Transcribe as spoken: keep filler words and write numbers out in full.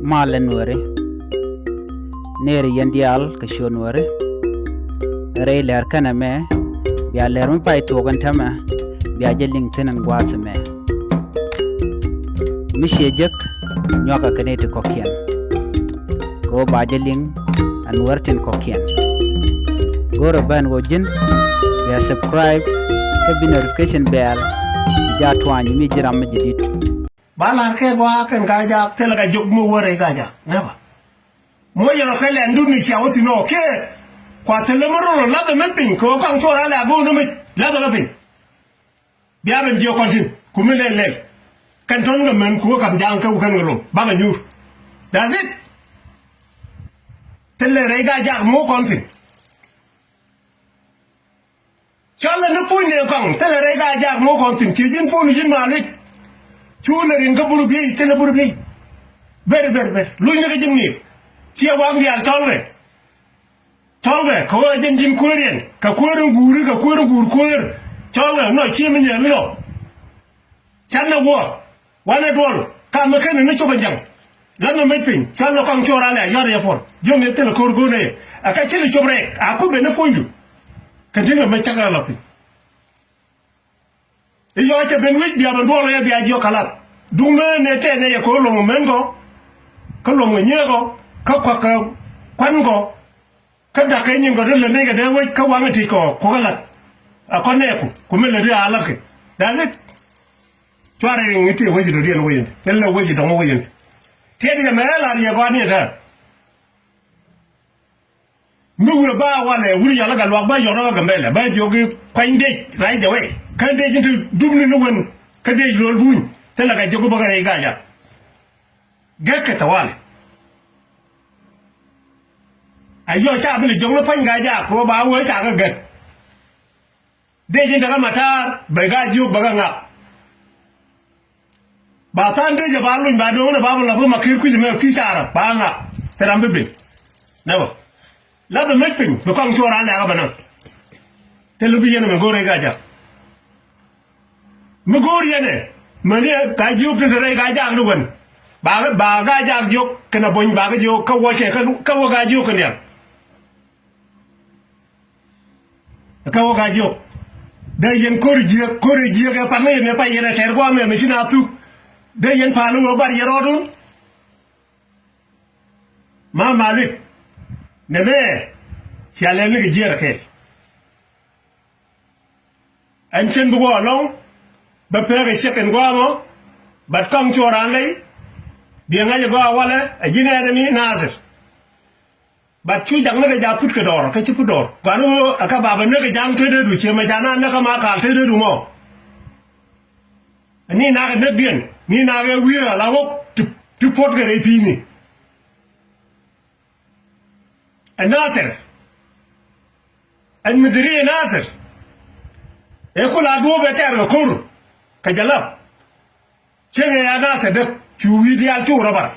Malɛ Nuääri. Nɛɛri yɛn diaal kɛ ciöt Nuääri. Rɛy lɛr kɛnɛ mɛ, bia lɛr mi pay tuɔɔk ɛn täämɛ, bia jɛ liŋ thi̱n ɛn gua̱a̱th ɛmɛ. Mi ciɛ jek, nyuakɛ kɛ nɛy ti kɔ̱kiɛn. Kɛ ɣöö ba jɛ liŋ ɛ Nuäär tin kɔ̱kiɛn. Go̱rɛ ben ɣöö ji̱n bia subscribe kä bi notification bell bi jaa tuany mi ji̱ ram mi ji̱ di̱t. Ba la̱r kɛ gua̱a̱k kɛn Gaa-jaak thilɛ kɛ jiök mi wä rɛy Gaa-jaak. Never. Muɔc yɛn rɔ kɛ lɛndun ni cia wä thi̱n ɔ kiɛ kua thilɛ mi run ɔ lathɛ mi piny kɛ ɣöö kaŋ cuɔr alɛ a go̱o̱n mi lathɛ mi piny. Bia ben jiök kɔn thi̱n ku mi lɛl lɛl. Kɛn tɔ̱n kɛ män ku wä ka̱m ja̱a̱ŋ kä wä kɛn kɛ lo̱ŋ bakɛ nyuur. That's it. Thilɛ rɛy Gaa-jaak mi wä kɔn thi̱n. Cɔl lɛ ni puny ni kɔŋ thilɛ rɛy Gaa-jaak mi wä kɔn thi̱n. Ci ji̱n puny ji̱n ma luic. Cu lɛ rin kä bur biey thilɛ bur biey. Ber ber ber luny ni kä ji̱n ŋi̱i̱k. Ciɛ waŋ diaal cɔl kɛ. Cɔl kɛ kɛ wee jɛn ji̱n kueer yɛn kɛ kueer in guuri kɛ kueer in guur kueer. Cɔl kɛ nɔ cie mi nyɛɛl ni ɔ. Canɛ wuɔth wanɛ duɔl ka mi kɛn ni cop in jaŋ. Lamɛ mec piny cɔl ni kɔŋ cuɔr alɛ a yɔr yɛ puɔl jiɔm yɛ thilɛ ko̱r go̱o̱nɛ yɛ. Ɛ kɛ cil cop rɛɛk a kup ben ni puɔ̱nydu. Kɛ ti̱n kɛ mec cak ɛ lɔ thi̱n. I̱ yɔc cɛ ben wi̱c bia ben duɔl ɛ bia jiɔk kɛ lath. Duŋ mëë nɛ tɛɛnɛ yɛ kɛ ɣöö luɔ̱ŋ män kɔ kä luɔ̱ŋ nyieekɔ kä kuak kɛ kuan kɔ. Kä da̱k kɛ nyin kɔ ti lät ni kɛ dee wec kä waŋ i̱ ti̱c kɔ kuɔkä lath. A kɔn nɛɛku ku mi lät i̱ a lath kɛ. That's it. Cuarɛ riŋ i̱ tiɛ wec i̱ dɔ̱diɛn wec in thi̱n thil lɛ wec i̱ dɔ̱ŋ wec in thi̱n. Tiɛt yɛ mɛ ɛ lath yɛ gɔaa ni ɛ tɛ̈r. Mi wurɛ ba walɛ wuri yɔl kä luak ba yɔt kä Gambɛlɛ ba jiök i̱ kuany dec right away. Kä dec in te dup ni ni wen kä dec lo̱l buny thilɛ kɛ jiök i̱ bä kɛ rɛy Gaa-jaak. Gɛkɛ tɛ walɛ. A yɔc ca bi lɛ jiök ni pua̱ny Gaa-jaak kɛ ɣöö ba wee ca kä gɛk. Dec in te kä Mataar bɛ Gaa-jiök bɛ kä ŋak. Ba tha̱a̱ŋ dec ɛ ba luny ba do̱o̱ŋ ni ba bi lath wä ma ki̱i̱r kui̱c ɛmɛ kui̱ carä ba ŋak. Thil ram bi ben. Nɛ bä lath ɛ mec piny bi kɔŋ cuɔr an lɛ̈kä bä naŋ. Thil bi yɛn ɛmɛ go̱o̱r rɛy Gaa-jaak. Mi go̱o̱r yɛn ɛ mäni ɛ Gaa-jiök ti te rɛy Gaa-jaak ni wen. Ba ba Gaa-jaak jiök kɛnɛ buɔ̱ny ba kä jiök kä wä cɛ kä wä Gaa-jiök kɛ niɛl. Kä wä Gaa-jiök. Dee yɛn ko̱ri jiääk ko̱ri jiääk ɛ pan kä yɛn ɛ pay yɛn ɛ tɛr gua̱a̱m ɛ mɛ ci na thuk. Dee yɛn pa̱a̱l wä bar yɛn rɔɔdun. Ma malit nɛ mɛ cia lɛl ni kɛ jiɛɛr ɛ kɛɛl. Ɛn cien bi guɔ ɛlɔ̱ŋ bɛ pek ɛ ciek ɛn gua̱a̱mɔ. But kɔŋ cuɔ raan ley. Biɛ ŋa̱c ɛ gɔaa walɛ ɛ ji̱n ɛn ɛmi Nathir. But cu jak näk ɛ ja̱ put kɛ dɔɔr kä ci put dɔɔr gua̱n ɣöö ɛ kä bapɛ näk ɛ ja̱a̱ŋ tetdeedu ciɛ mɛ ca na näk kä ma kaal tetdeedu mɔ. Ɛ ni nak ɛ näkdiɛn ni nak ɛ wi̱i̱ ala wok ti puɔt kɛ rɛy pi̱i̱ni. Ɛ Nathir ɛn mi deri ɛ Nathir. Ɛ kula duɔ̱ɔ̱p ɛ tɛr kɛ ko̱r kɛ jɛ lap. Cieŋ ɛ ya Nathir däk cu wi̱i̱ diaal cu rɔ bar.